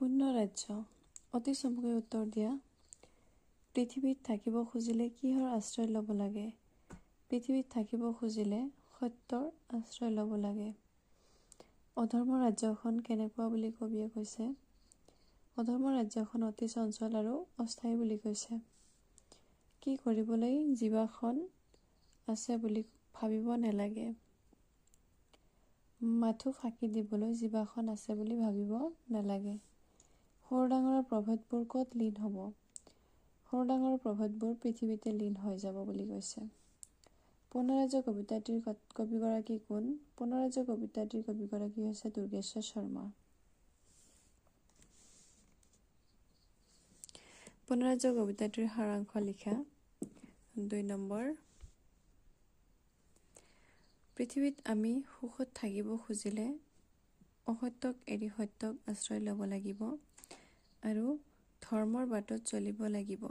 পুণ্যৰাজ্য। অতি চমুকৈ উত্তৰ দিয়া। পৃথিৱীত থাকিব খুজিলে কিহৰ আশ্ৰয় ল'ব লাগে? পৃথিৱীত থাকিব খুজিলে সত্যৰ আশ্ৰয় ল'ব লাগে। অধৰ্ম ৰাজ্যখন কেনেকুৱা বুলি কবিয়ে কৈছে? অধৰ্ম ৰাজ্যখন অতি চঞ্চল আৰু অস্থায়ী বুলি কৈছে। কি কৰিবলৈ জীৱাখন আছে বুলি ভাবিব নালাগে। মাথো ফাঁকি দিবলৈ জীৱাখন আছে বুলি ভাবিব নালাগে। সৰু ডাঙৰৰ প্ৰভেদবোৰ ক'ত লীন হ'ব? সৰু ডাঙৰৰ প্ৰভেদবোৰ পৃথিৱীতে লীন হৈ যাব বুলি কৈছে। পুনৰাজ্য কবিতাটিৰ কবিগৰাকী কোন? পুনৰাজ্য কবিতাটিৰ কবিগৰাকী হৈছে দুৰ্গেশ্বৰ শৰ্মা। পুনৰাজ্য কবিতাটিৰ সাৰাংশ লিখা। 2 নম্বৰ, পৃথিৱীত আমি সুখত থাকিব খুজিলে অসত্যক এৰি সত্যক আশ্ৰয় ল'ব লাগিব আৰু ধৰ্মৰ বাটত চলিব লাগিব।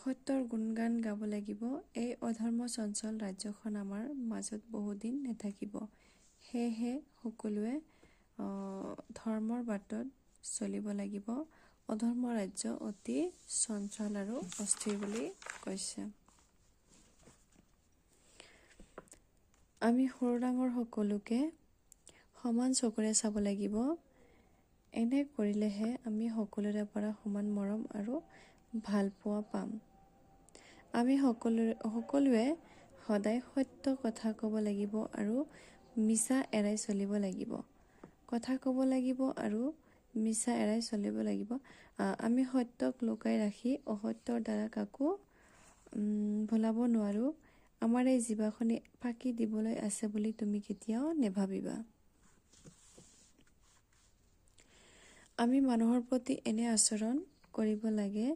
সত্যৰ গুণগান গাব লাগিব। এই অধৰ্ম চঞ্চল ৰাজ্যখন আমাৰ মাজত বহুদিন নাথাকিব। সেয়েহে সকলোৱে ধৰ্মৰ বাটত চলিব লাগিব। অধৰ্ম ৰাজ্য অতি চঞ্চল আৰু অস্থিৰ বুলি কৈছে। আমি সৰু ডাঙৰ সকলোকে সমান চকুৰে চাব লাগিব। এনে কৰিলেহে আমি সকলোৰে পৰা সমান মৰম আৰু ভালপোৱা পাম। আমি সকলোৱে সদায় সত্য কথা ক'ব লাগিব আৰু মিছা এৰাই চলিব লাগিব। কথা ক'ব লাগিব আৰু মিছা এৰাই চলিব লাগিব। আমি সত্যক লুকাই ৰাখি অসত্যৰ দ্বাৰা কাকো ভুলাব নোৱাৰোঁ। আমাৰ এই জীৱাখনি ফাঁকি দিবলৈ আছে বুলি তুমি কেতিয়াও নেভাবিবা। আমি মানুহৰ প্ৰতি এনে আচৰণ কৰিব লাগে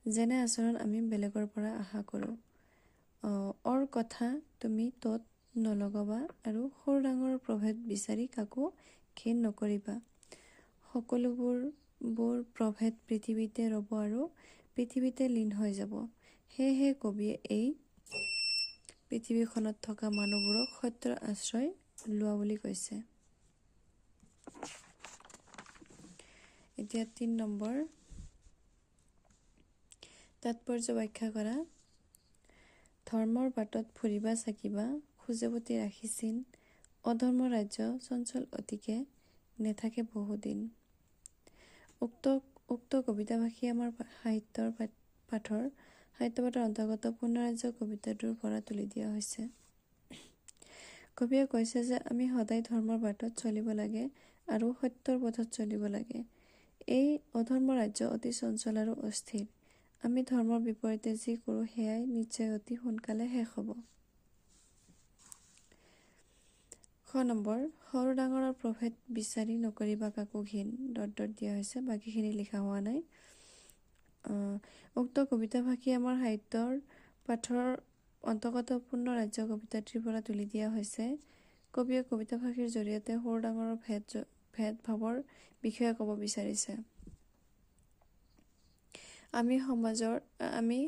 যেনে আচৰণ আমি বেলেগৰ পৰা আশা কৰোঁ। অৰ কথা তুমি ত'ত নলগাবা আৰু সৰু ডাঙৰ প্ৰভেদ বিচাৰি কাকো ঘিণ নকৰিবা। সকলোবোৰ প্ৰভেদ পৃথিৱীতে ৰ'ব আৰু পৃথিৱীতে লীন হৈ যাব। সেয়েহে কবিয়ে এই পৃথিৱীখনত থকা মানুহবোৰক সত্যৰ আশ্ৰয় লোৱা বুলি কৈছে। এতিয়া 3 নম্বৰ, তাৎপৰ্য ব্যাখ্যা কৰা। ধৰ্মৰ বাটত ফুৰিবা চাকিবা, খোজে-পতি ৰাখি চিন, অধৰ্ম ৰাজ্য চঞ্চল অতিকে নেথাকে বহুদিন। উক্ত কবিতাভাষী আমাৰ সাহিত্যৰ পাঠৰ সাহিত্য পাঠৰ অন্তৰ্গত পুনৰাজ্য কবিতাটোৰ পৰা তুলি দিয়া হৈছে। কবিয়ে কৈছে যে আমি সদায় ধৰ্মৰ বাটত চলিব লাগে আৰু সত্যৰ পথত চলিব লাগে। এই অধৰ্ম ৰাজ্য অতি চঞ্চল আৰু অস্থিৰ। আমি ধৰ্মৰ বিপৰীতে যি কৰোঁ সেয়াই নিশ্চয় অতি সোনকালে শেষ হ'ব। খ নম্বৰ, সৰু ডাঙৰৰ প্ৰভেদ বিচাৰি নকৰিবা কাকো ঘিণ, ডট ডট দিয়া হৈছে, বাকীখিনি লিখা হোৱা নাই। উক্ত কবিতাভাষী আমাৰ সাহিত্যৰ পাঠৰ অন্তৰ্গত পূৰ্ণ ৰাজ্য কবিতাটিৰ পৰা তুলি দিয়া হৈছে। কবিয়ে কবিতাভাষীৰ জৰিয়তে সৰু ডাঙৰৰ ভেদভাৱৰ বিষয়ে ক'ব বিচাৰিছে। আমি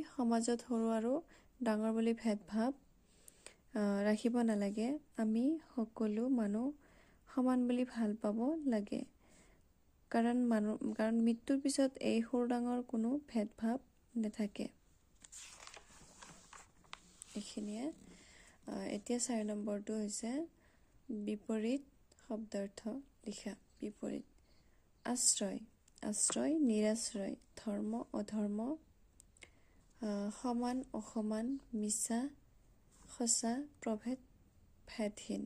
সমাজত সৰু আৰু ডাঙৰ বুলি ভেদভাৱ ৰাখিব নালাগে। আমি সকলো মানুহ সমান বুলি ভাল পাব লাগে। কাৰণ মৃত্যুৰ পিছত এই সৰু ডাঙৰ কোনো ভেদভাৱ নাথাকে। এইখিনিয়ে। এতিয়া 4 নম্বৰটো হৈছে বিপৰীত শব্দাৰ্থ লিখা। বিপৰীত আশ্ৰয়, আশ্ৰয়, নিৰাশ্ৰয়, ধৰ্ম, অধৰ্ম, সমান, অসমান, মিছা, সঁচা, প্ৰভেদ, ভেদহীন।